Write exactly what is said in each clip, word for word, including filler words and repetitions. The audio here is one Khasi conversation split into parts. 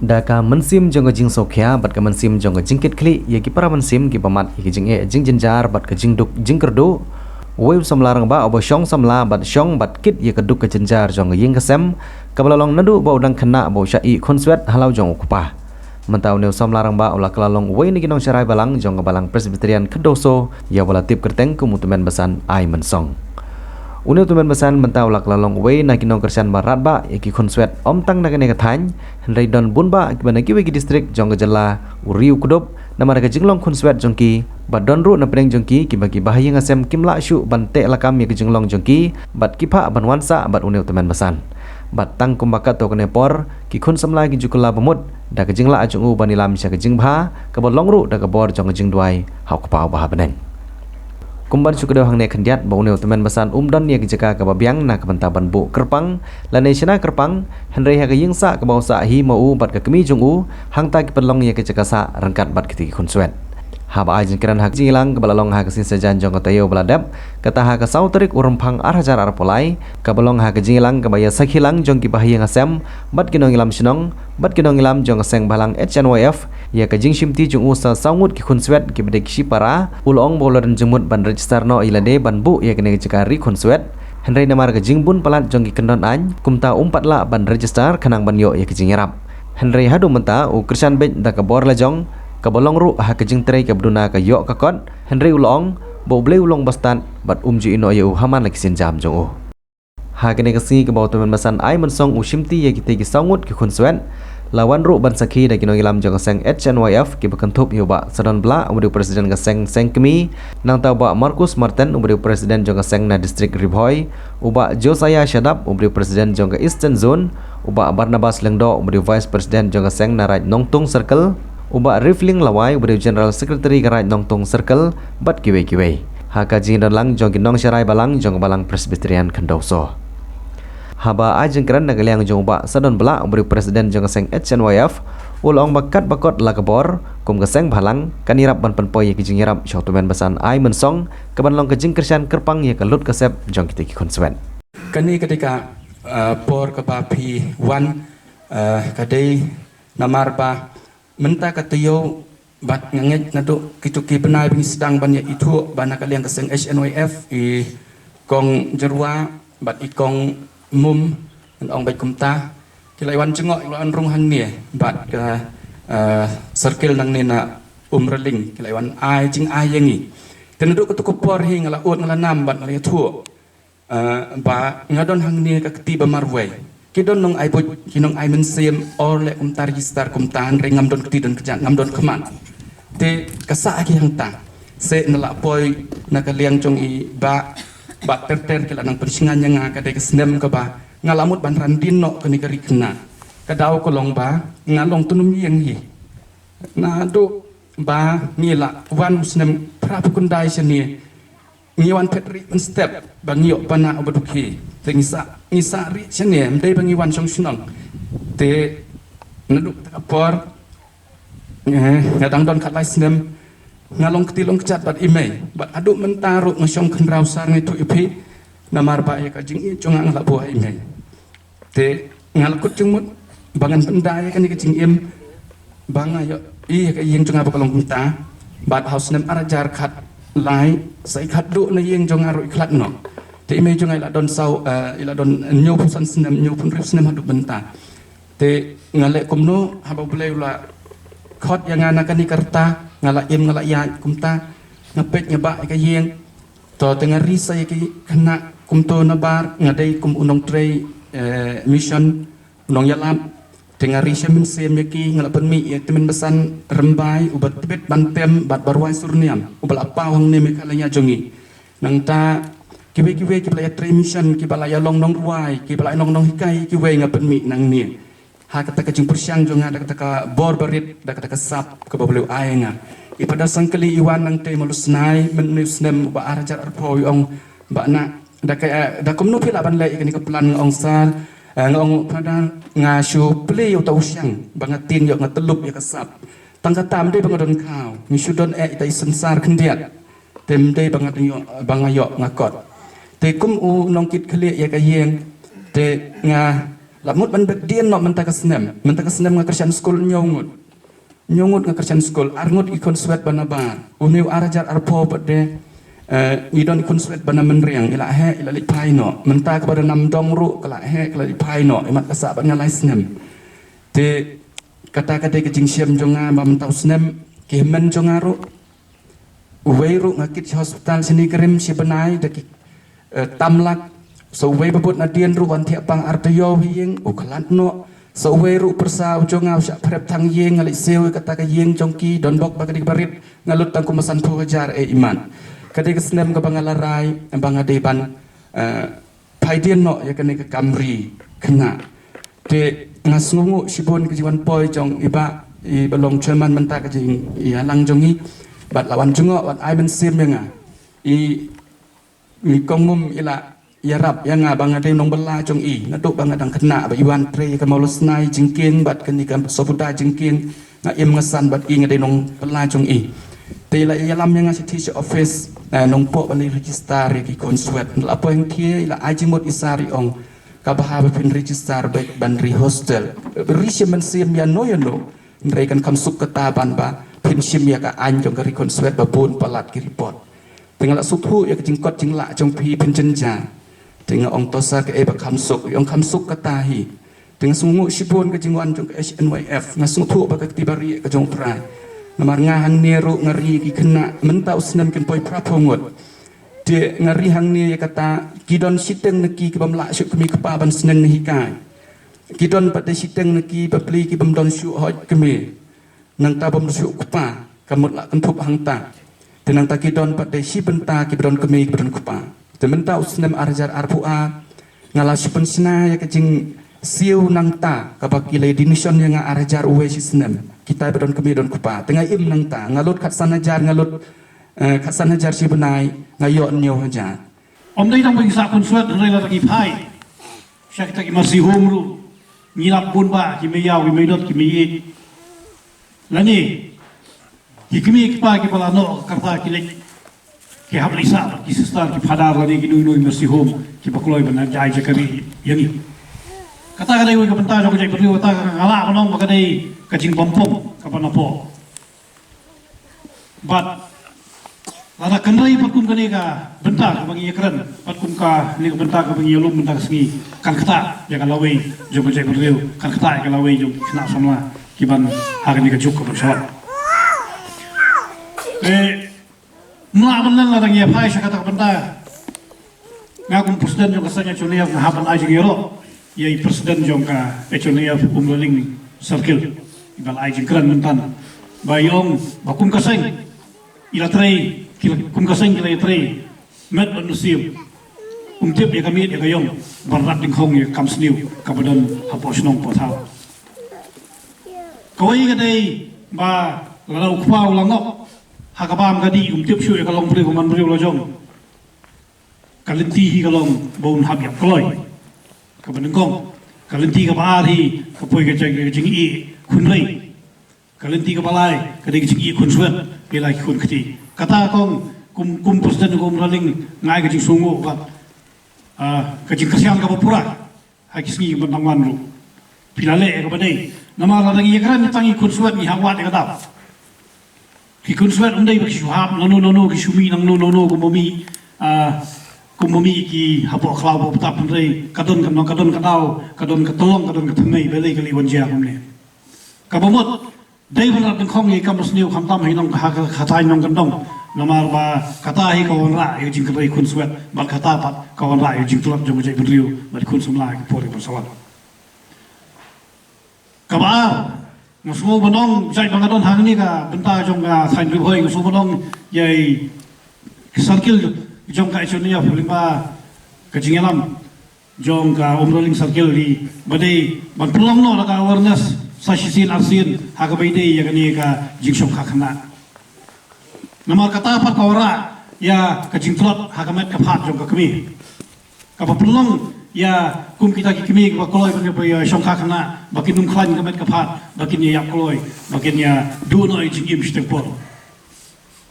Da ka mynsiem jong ka jingsngewkhia bad ka mynsiem jong ka jingkitkhlieh ïa ki para mynsiem kiba mad ïa ka jingeh jingjynjar bad ka jingduk jingkyrduh, uwei u samla rangbah uba shong samla bad shong bad kit ïa ka duk ka jynjar jong ka ïing ka sem, kaba la long naduh ba u dang khynnah ba u shah ïeh khunswet halor jong u kpa. Mynta une u samla rangbah u la kylla long uwei na ki nongsharai balang jong ka Balang Presbyterian Khyndew Saw, ïa uba la tip kyrteng kum u Tymmen Basan Ai Mynsong. Une u Tymmen Basan mynta u la kylla long uwei na ki nongkyrshan ba radbah ïa ki khunswet ym tang na kane ka thaiñ, hynrei don bun bah kiba na kiwei ki distrik jong ka jylla u ri u kdup namar ka jinglong khunswet jong ki, bad don ruh na pdeng jong ki kiba ki bahaïing hasem kim lah shuh ban teh lakam ïa ka jinglong jong ki bad ki phah ban wan sah bad une u Tymmen Basan. Bad tang kumba katto katne por ki khun samla ki ju kylla bamut da ka jinglah jong u ban ïalam sha ka jingbha kaba long ruh da ka bor jong ka jingduwai ha u Kpa uba ha bneng. Kumban shu kdew hangne khyndiat ba une u Tymmen Basan um don ïa ka jaka kaba biang na ka bynta ban buh kyrpang lane shna kyrpang, hynrei ha ka ïing sah kaba u sah hi ma u bad ka kmie jong u, hangta ki pynlong ïa ka jaka sah ryngkat bad kitei ki khunswet. Haba ai jingkren ha ka jingïalang kaba la long ha ka sngi Saitjaiñ jong ka taïew ba la dep, kata ha ka saw tarik u Rymphang ar hajar arphew lai, kaba long ha ka jingïalang kaba ïa sakhi lang jong ki bahaïing hasem bad ki nongïalam shnong bad ki nongïalam jong ka seng bhalang H N Y F ïa ka jingshimti jong u sa saw ngut ki khunswet kiba dei ki shipara, u la ong ba u la don jingmut ban register noh ïa lade ban buh ïa kane ka jaka ri khunswet, hynrei namar ka jingbun palat jong ki kyndon aiñ, kumta um pat lah ban register khnang ban ïoh ïa ka jingïarap. Hynrei haduh mynta u kyrshan beit da ka bor la jong, kaba long ruh ha ka jingtrei kaba duna ka ïoh ka kot, hynrei u la ong ba U Blei u long ba stad bad um ju ïehnoh ïa u ha man la ki sienjam jong u. Ha kane ka sngi kaba u Tymmen Basan Ai Mynsong u shimti ïa kitei ki saw ngut ki khunswet, la wan ruh ban sakhi da ki nongïalam jong ka seng H N Y F kiba kynthup ïa u Bah Sadon Blah uba dei u president ka seng Seng Kmie, nangta u Bah Marcus Marten uba dei u president jong ka seng na distrik Ri Bhoi, u Bah Josiah Shadap uba dei u president jong ka Eastern Zone, u Bah Barnabas Lyngdoh uba dei u vice president jong ka seng na Raid Nongtung Circle, u Bah Rifling Lawai uba dei u general secretary ka Raid Nongtung Circle, bad kiwei kiwei. Ha ka jingdon lang jong ki nongsharai balang jong ka Balang Presbyterian Khyndew Saw. Haba ai jingkren na ka liang jong u Bah Sadon Blah uba dei u president jong ka seng H N Y F, u la ong ba katba kot la ka bor kum ka seng bhalang kan ïarap ban pynpoi ïa ki jingïarap sha u Tymmen Basan Ai Mynsong kaban long ka jingkyrshan kyrpang ïa ka lut ka sep jong kitei ki khunswet. Kane ka dei ka, eh, por kaba phi wan, eh, ka dei namar ba mynta ka taïew bad nga ngeit naduh kito ki bnai ba ngi sdang ban ïa ithuh ba na ka liang ka seng H N Y F i Kong Jyrwa bad i Kong Mum, ngan ong beit kumta, ki la wan jngoh, ki la wan rung hangne bad ka, eh, circle nangne na Umraling, ki la wan ai jingai ïa ngi. Te naduh kato ka por hi nga la ud, nga la nam bad nga la ïathuh, eh, ba nga don hangne ka kti ba marwei. Ki don nong ai buit, ki nong ai mynsiem, or leh kumta register kumta, hynrei ngam don kti don kjat, ngam don khmat. Te ka sah ha ki hangta. Seh na la poi na ka liang jong i Bah, Bah Ter Ter ki la nang pynshngaiñ ïa nga, ka dei ka snem kaba nga la mut ban ran dien noh kane ka ri khynnah. Ka daw ka long ba nga long tnum ïing hi. Naduh ba ngi la wan u snem phra phew khyndai shane, ngi wan phet rieh mynstep ba ngi ïoh pana uba duk hi. Te ngi sah, ngi sah rieh shane, ym dei ba ngi wan shong shnong. Te naduh kata ka por, eh, nga dang don khatlai snem, nga long kti long kjat bad i mei. Bad haduh mynta ruh nga shong khynraw sar nga ïathuh ïa phi namar ba ïa ka jingïeit jong nga, nga la buh ha i mei. Te nga la kut jingmut ba ngan pynda ïa kane ka jingim ba nga ïoh ïa ka ïing jong nga ba ka long kumta. Bad ha u snem ar hajar khatlai, sa i khatduh na ïing jong nga ruh i khlad noh. Te i mei jong nga i la don saw, eh, i la don hynñiew phew san snem, hynñiew phew hynriew snem haduh mynta. Te nga leh kumno haba U Blei u la khot ïa nga na kane ka rta, nga la im, nga la ïaid kumta, nga peit nga bah ïa ka ïing. To te nga ri sa ïa ki khynnah kumto, nabar nga dei kum u nongtrei, eh, mission, u nongïalap. Te nga ri sha mynsiem ïa ki, nga la pynmih ïa Tymmen Basan Rymbai uba tbit ban tem bad ba rwai surniam, uba la paw hangne Meghalaya jong ngi. Nangta kiwei kiwei kiba la ïatrei mission, kiba la ïalong nongrwai, kiba la ïalong nonghikai, kiwei nga pynmih nangne. Ha kata ka jingpyrshang jong nga, da kata ka bor barit, da kata ka sap kaba U Blei u ai ïa nga. I Phadar Sangkeli i wan nangtei Mawlusnai, mynne u snem uba ar hajar arphew, i ong, Bah Nah, da ka, da kumno phi lah ban leh ïa kane ka plan? Nga ong, Sir, eh, nga ong, Phadar, nga shu plie ïa uta u shang ba nga tieng ïoh, nga tyllup ïa ka sap. Tang kata, ym dei ba nga don khaw, ngi shu don eh ita i synsar khyndiat. Te ym dei ba nga ïoh, ba nga ïoh, nga kot. Te kum u nongkitkhlieh ïa ka ïing, te nga Lap mut ban bek dien noh mynta ka snem. Mynta ka snem nga kyrshan skul hynñiew ngut. Hynñiew ngut nga kyrshan skul, ar ngut ki khun swet ba nabar. Une u ar hajar arphew pat de, eh, ngi don ki khun swet ba na Mynriang, i la heh, i la leit phai noh. Mynta kaba da na Mdong ruh, ka la heh, ka la leit phai noh. Imat ka sah bad nga lai snem. Te kata ka dei ka jingshem jong nga ba mynta u snem, ki hynmen jong nga ruh. Uwei ruh nga kit sha hospital shini ka rim shi bnai da ki, eh, tam lak. Sa uwei ba bud nadien ruh wan thiah pang ar taïew ha ïing, u khlad noh. Sa uwei ruh pyrsa u jong nga u shah phrep thang ïing, nga leit siew ïa kata ka ïing jong ki, don bok ba ka dei kaba rit, nga lut tang kum ba sanphew hajar eh imat. Ka dei ka snem kaba nga la rai, ba nga dei ban, eh, phai dien noh ïa kane ka kam ri khynnah. Te nga sngewnguh shibun ka jingwan poi jong i bah, i ba long chairman mynta ka jingïalang jong i. Bad la wan jngoh, wan ai mynsiem ïa nga. I, i kong Mum i la ïarap ïa nga ba nga dei nongbylla jong i. Naduh ba nga dang khynnah ba i wan trei ïa ka Mawlasnai jingkieng bad kane ka Sobuda jingkieng. Nga im nga san bad i, nga dei nongbylla jong i. Te i la ïalam ïa nga shithi sha office, eh, nongpoh ban register ïa ki khun swet. La poi hangthie i la ai jingmut i sir, i ong, kaba haba phin register beit ban ri hostel, ri shim mynsiem ïano ïano. Hynrei kan kham suk kata ban ba phin shim ïa ka aiñ jong ka ri khun swet ba bun palat ki report. Te nga la sngewthuh ïa ka jingkot jinglah jong phi, phin jynjar. Te nga ong, to sir, kaei ba kham suk? I ong, kham suk kata hi. Te nga sngewnguh shibun ka jingwan jong ka H N Y F. Nga sngewthuh ba ka kti ba rieh ka jong u Trai. Namar nga hangne ruh nga ri ki khynnah, mynta u snem kin poi phraphew ngut. Te nga ri hangne ïa kata, ki don shiteng na ki ki bym lah shuh kmie kpa ban sneng na hikai. Ki don pat de shiteng na ki bapli ki bym don shuh hoi kmie. Nangta bym don shuh kpa, ka mut la kynthup hangta. Te nangta ki don pat de shi bynta ki ba don kmie ki ba don kpa. Te mynta u snem ar hajar arphew ar, nga la shu pynshna ïa ka jingsiew nangta, kaba ki la donation ïa nga ar hajar uwei shi snem. Kita ba don kmie don kpa. Te nga im nangta, nga lut khatsan hajar, nga lut, eh, khatsan hajar shi bnai, nga ïoh hynñiew hajar. Ym dei tang ba ngi sah khun swet, hynrei lada ngi phai sha kita ki mercy home ruh, ngi lap bun bah ki mei ïaw, ki mei dot, ki mei ïeit. Lane ki kmie ki kpa kiba la noh ka rta ki leit, ki hap leit sah bad ki sister, ki father, lane ki nongïalam mercy home kiba kloi ban ai jaka ri ïa ngi. Kata ka dei kawei ka bynta jong ka jaitbynriew, kata ka nga lah ban ong ba ka dei ka jingbym pom kaba napoh. Bad lada kynrei pat kum kane ka bynta kaba ngi ïakren, pat kum kane ka bynta kaba ngi ïalum mynta ka sngi, kan ktah ïa ka lawei jong ka jaitbynriew, kan ktah ïa ka lawei jong ki khynnah samla kiban ha kane ka juk kaba shalak. Te mlak ban len lada ngi ïa phai sha kata ka bynta, nga kum president jong ka seng H N Y F nga hap ban ai jingïaroh ïa i president jong ka H N Y F Umraling Circle, i ba la ai jingkren mynta, ba i ong ba kum ka seng i la trei, ki la, kum ka seng ki la ïatrei met bad mynsiem, ym tip ïa ka miet ïa ka ïong ban rat dyngkhong ïa ka kam sniew kaba don hapoh shnong poh thaw. Kawei ka dei ba lada u kpa u la ngop ha ka bam ka dih, ym tip shuh ïa ka longbriew ka manbriew la jong. Ka lynti hi ka long ba un hap ïap kloi. Kaba nyngkong, ka lynti kaba ar hi ka poi ka jing, ka jingïeh khun rei. Ka lynti kaba lai ka dei ka jingïeh khun swet ïa la ki khun kti. Kata kong kum, kum president kum Umraling nga ai ka jingsngewnguh bad, ah, ka jingkyrshan kaba pura ha ki sngi kiban dang wan ruh. Phi la leh ïa kaba dei. Namar lada ngi ïakren tang ïa ki khun swet ngi hap wad ïa ka dap. Ki khun swet ym dei ba ki shu hap nangno nangno, ki shu mih nangno nangno, kumba mih, ah, kumba mih ki hapoh khlaw hapoh btap, hynrei ka don ka, ka don ka daw, ka don ka tyllong, ka don ka thymmei, balei ka leit wan jia kumne. Kaba mut dei ban rat dyngkhong ïa ka kam sniew, khamtam ha i nong, ha ka, ha ka thaiñ nongkyndong. Namar ba kata hi ka wanrah ïa ka jingkynrei khun swet, bad kata pat ka wanrah ïa ka jingtlot jong ka jaitbynriew bad khun samla ha ki por kiban sa wan. Kaba ar, nga sngew ban ong, jait ba nga don hangne ka bynta jong ka thaiñ Ri Bhoi, nga sngew ban ong ïa i circle jong ka H N Y F lyngba ka jingïalam jong ka Umraling Circle, ba dei ban pynlong noh da ka awareness sa shisien arsien ha kaba ïadei ïa kane ka jingshongkha khynnah. Namar kata pat ka wanrah ïa ka jingtlot ha ka met ka phad jong ka kmie. Kaba pynlong ïa kum kita ki kmie kiba kloi ban ïa shongkha khynnah ba kin ym khlaiñ ka met ka phad, ba kin ïa ïap kloi, ba kin ïa duh noh ïa ka jingim shiteng por.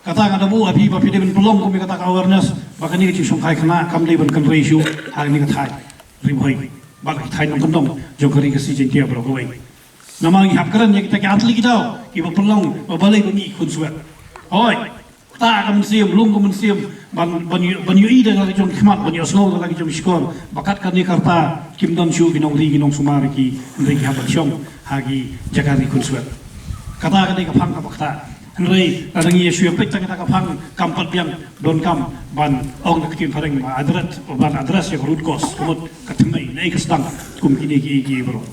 Kata nga da buh ha phi ba phi dei ban pynlong kum ïa kata ka awareness ba kane ka jingshongkha khynnah kam dei ban kynrei shuh ha kane ka thaiñ Ri Bhoi. Bad ki thaiñ nongkyndong jong ka ri Khasi Jaiñtia baroh kawei. Namar ngi hap kren ïa kita ki athlete ki daw kiba pynlong ba balei ba ngi khun swet. Hooid. Kata ka mynsiem, lung ka mynsiem ban, ban ïoh, ban ïohi da la ki jong ki khmat, ban ïohsngew da la ki jong ki shkor ba kat kane ka rta kim don shuh ki nongri ki nongsumar ki, hynrei ki hap ban shong ha ki jaka ri khun swet. Kata ka dei ka phang kaba ktah. Hynrei lada ngi ïa shu ïa peit tang kata ka phang, kam pat biang donkam ban ong da ka ktien phareng ba address, ban address ïa ka root cause, ka mut ka thymmei naei ka sdang kum kine kiei kiei baroh.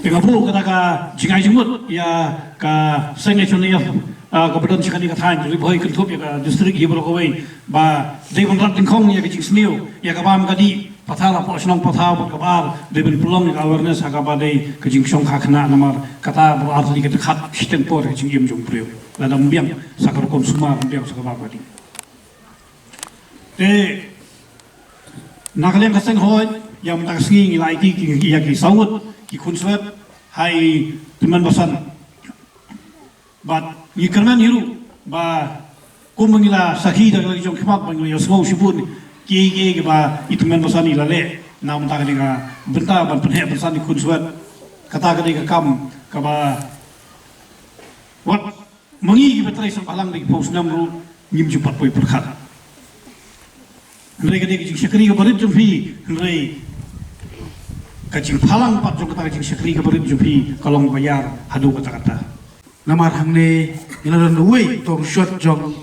Te nga buh kata ka jingai jingmut ïa ka seng H N A F, ah, kaba don sha kane ka thaiñ Ri Bhoi, kynthup ïa ka district hi baroh kawei, ba dei ban rat dyngkhong ïa ka jingsniew, ïa ka bam ka dih, pathaw hapoh shnong pathaw, bad kaba ar dei ban pynlong ïa ka awareness ha kaba dei ka jingshongkha khynnah, namar kata ba ar tylli ka dkhot shiteng por ka jingim jong u briew. Lada ym biang sa ka rukom sumar, ym biang sa ka bam ka dih. Te na ka liang ka seng, hooid, ïa mynta ka sngi ngi la aiti ki, ïa ki saw ngut ki khun swet ha i tymmen basan. Bad ngi kyrmen hi ruh ba kumba ngi la sakhi da la ki jong ki khmat, ba ngi la ïohsngew shibun kiei kiei kiba i tymmen basan i la leh na mynta kane ka bynta ban pynheh pynsan ïa ki khun swet. Kata ka dei ka kam kaba wat ma ngi kiba trei sngewbha lang da ki phew snem ruh ngim ju pat poi pyrkhat. Hynrei ka dei ka jingshakri kaba rit jong phi, hynrei ka jingphalang pat jong kata ka jingshakri kaba rit jong phi ka long ba ïar haduh katta katta. Namar hangne ngi la don uwei u tong shot jong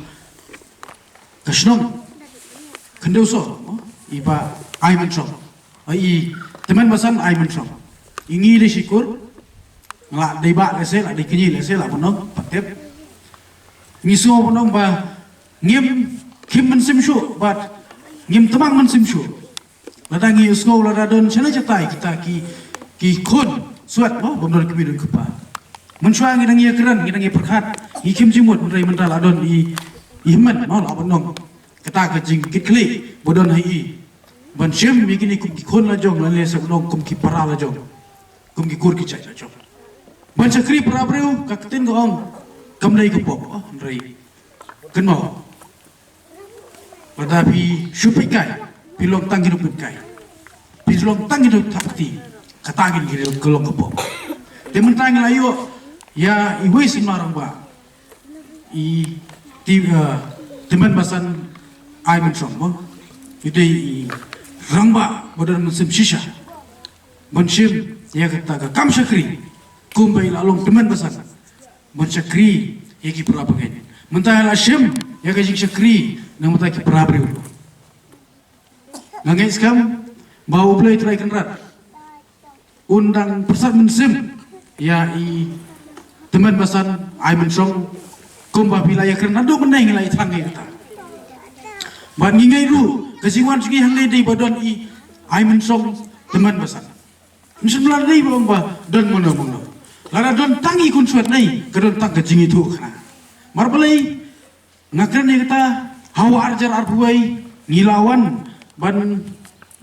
ka shnong Khyndew Sor, mo? I Bah Ai Mynsong. Ai i tymmen basan Ai Mynsong. I ngi dei shikur, la dei bah lehse, la dei kñi lehse, la ban ong, pat tip. Ngi sngew ban ong ba ngim khim mynsiem shuh bad ngim tymmen mynsiem shuh. Lada ngi ïohsngew lada don shane shatai kita ki, ki khun swet, mo, bym don kmie don kpa. Mynshuwa ngi dang ïakren, ngi dang ïapyrkhat, ngi khim jingmut, hynrei mynta la don i, i hynmen, mo, la ban ong. Kata ka jingkitkhlieh ba don ha i ban shim ïa kine kum ki khun la jong, lane sa ban ong kum ki para la jong, kum ki kur ki jait la jong. Ban shakri para briew, ka ktien ka ong, kam dei ka pop, oh, hynrei kynmaw, lada phi shu peit kai, phi long tang kino peit kai, phi long tang kino thap kti, kata ngin ki long ka pop. Te mynta ngi la ïoh ïa iwei i sima rangbah, i ti, eh, tymmen basan Ai Mynsong, mo. I dei i rangbah ba don mynsiem shisha ban shim ïa kata ka kam shakri kumba i la long tymmen basan ban shakri ïa ki para bangeit. Mynta i la shim ïa ka jingshakri na ka bynta ki para briew. Nga ngeit skhem ba U Blei Trai Kynrad un dang pyrsad mynsiem ïa i tymmen basan Ai Mynsong, kumba phi la ïakren naduh mynne ngi la ïathrang ïa kata. Bad ngi ngeit ruh ka jingwan jong ngi hangne dei ba don i Ai Mynsong tymmen basan. Mynsiem la dei ba ong ba don mano mano. Lada don tang i khun swet nei, ka don tang ka jingithuh khana. Mar balei nga kren ïa kata, ha u ar hajar arphew wei ngi la wan ban,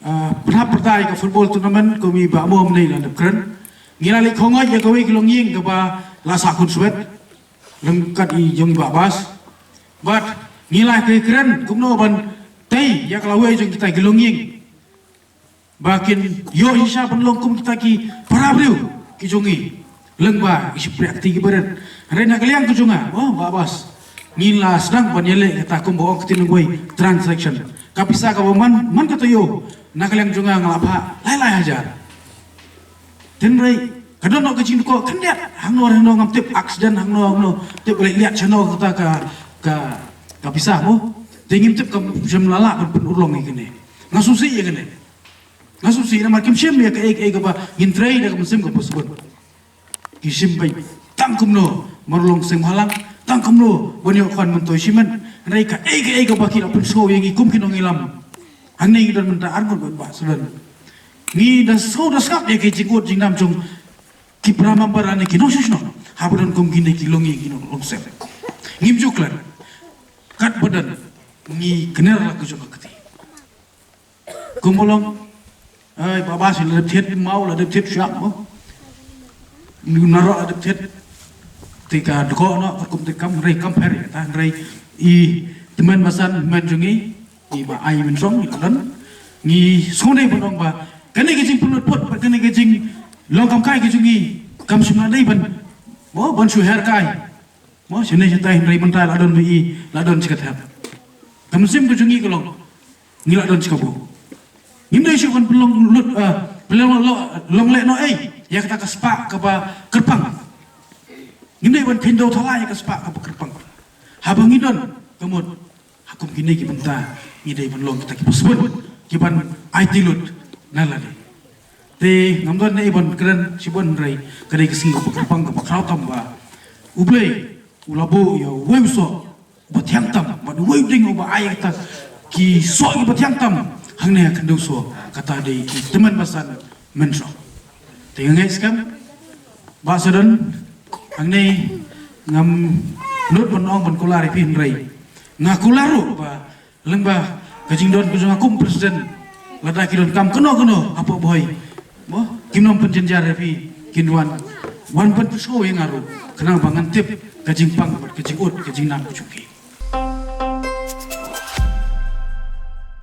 ah, pynhap pyrta ïa ka football tournament, kum i Bah Mo mynne la dep kren. Ngi la leit khongoit ïa kawei ka longïing kaba la sah khun swet, ryngkat i jong i Bah Bas. Bad ngi la kren kumno ban tei ïa ka lawei jong kita ki longïing ba kin ïoh shisha ban long kum kita ki para briew ki jong ngi. Lyngba ki shympriahkti kiba rit. Hynrei na ka liang ka jong nga, oh, Bah Bas, ngin la sdang ban ïaleh kata kumba ong ka ktien nongwei, transaction. Ka pisa kaba man, man ka taïew, na ka liang jong nga nga la phah lai lai hajar. Hynrei ka don noh ka jingdukor khyndiat, hangno hangno ngam tip, accident hangno hangno, tip leh liat shano kata ka, ka, ka pisa, mo. Te ngim tip, kam shym la lah ban pynurlong ïa kane. Nga sngewsih ïa kane. Nga sngewsih namar kim shim ïa kaei kaei kaba ngin trei da ka mynsiem kaba sbun. Ki shim beit tang kumno ban long seng bhalang, tang kumno ban ïoh khwan myntoi shimet. Hynrei kaei kaei kaba ki la pynsngew ïa ngi kum ki nongïalam, hangne ngi don mynta arngut bad Bah Sylon. Ngi da sngew da sngap ïa ki jingud jingnam jong ki para member lane ki nongshong shnong haba don kum kine ki longïing, ki nongïing longsem. Ngim ju klet katba don, ngi kner la ka jong ka kti. Kumba long, ai, Bah Bas la dep thied maw, la dep thied shyiap, mo. Narok la dep thied, te ka dkoh noh, kum te kam, hynrei kam pher ïa kata, hynrei i tymmen basan, tymmen jong ngi, i Bah Ai Mynsong, i la don. Ngi sngewdei ban ong ba kane ka jingpynlut put bad kane ka jinglong kam kai ka jong ngi kam shym la dei ban, mo, ban shu her kai, mo, shane shatai, hynrei mynta la don ba i la don shi kathep. Ka mynsiem ka jong ngi ka long, ngi la don shi kabu. Ngim dei shuh ban pynlong lut, ah, pynlong lo-, long leh noh ei ïa kata ka spah kaba kyrpang. Ngim dei ban kheiñ dewthala ïa ka spah kaba kyrpang. Haba ngi don ka mut, ha kum kine ki bynta, ngi dei ban long kita ki pasbun kiban aiti lut na lade. Te ngam don ei ban kren shibun, hynrei ka dei ka sngi kaba kyrpang kaba khraw tam ba U Blei u la buh ïa uwei u soh uba thiang tam bad uwei u dieng uba ai ïa kita ki soh kiba thiang tam hangne ha khyndew soh, kata dei ki tymmen basan mynshuwa. Te nga ngeit skhem, Bah Sadon, hangne ngam nud ban ong ban kular ïa phi, hynrei nga kular ruh ba lyngba ka jingdon ka jong nga kum president, lada ki donkam kano kano hapoh Bhoi, mo, kim nym pynjynjar ïa phi, kin wan, wan pynpynsngew ïa nga ruh, khnang ba ngan tip ka jingpang bad ka jingud ka jingnang ka jong ki.